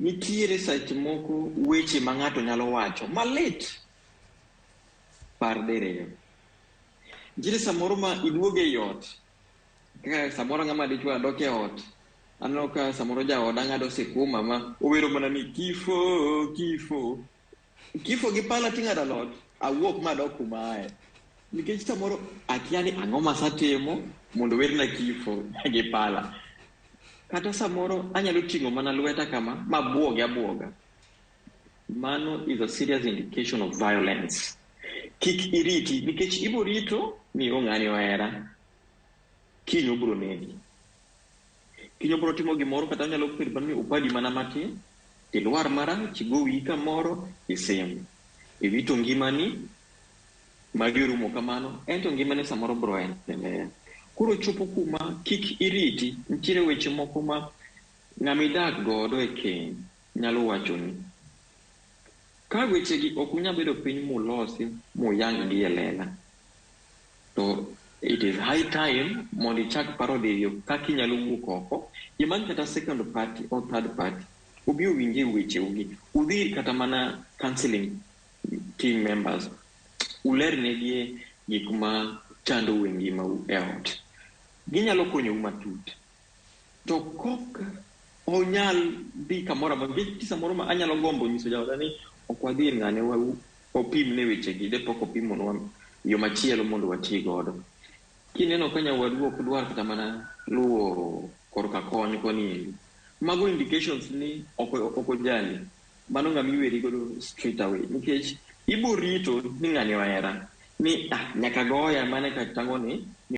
Nitiere seche moko weche ma ng'ato nyalo wacho malit, par diriyo. Nitiere samoro ma iduogo ei ot, kaka samoro ng'ama dichuo adok e ot, aneno ka samoro jaoda ng'ado sikuma ma owero mana ni kifo, kifo. Kifo gi pala ting'ado alot, awuok ma adok kuma aye. Nikech samoro akia ni ang'o masetimo mondo werna kifo gi pala. Kata samoro anyalo ting'o mana lweta kama mabuoge abuoga. Mano is a serious indication of violence. Kik iriti nikech ibo rito ni o ng'ani ohera. Kiny obro negi. Kiny obro timo gimoro kata onyalo bedo mana ni opadi mana matin, tilwar marach, igo wiyi kamoro, isim. Iwito ngimani, magi orumo kamano, en to ngimane samoro bro endelea. Koro chopo kuma kik iriti, nitiere weche moko ma ng'ama idak godo e keny nyalo wachoni. Ka wechegi ok unyal bedo piny mulosi muyang gi e lela, to it is high time mondo ichak paro diriyo kaka inyalo wuok oko, imany kata second party or third party, obi owinje wecheugi, udhi kata mana counseling team members, ulernegi gik ma chandou e ngimau e ot. Ginyalo konyou matut. To kok onyal dhi kamoro amora, nikech samoro ma anyalo gombo nyiso jaoda ni ok wadhi ir ng'ane opimne wechegi, de pok opimonwa yo machielo mondo wati godo. Kineno ka nyawadu ok dwar kata mana luwo korka kony koni endi, mago indications ni ok ojali. Mano ng'ama iweri godo straight away nikech ibo rito ni ng'ani ohera ni ah, nyaka goya mane ka tango ni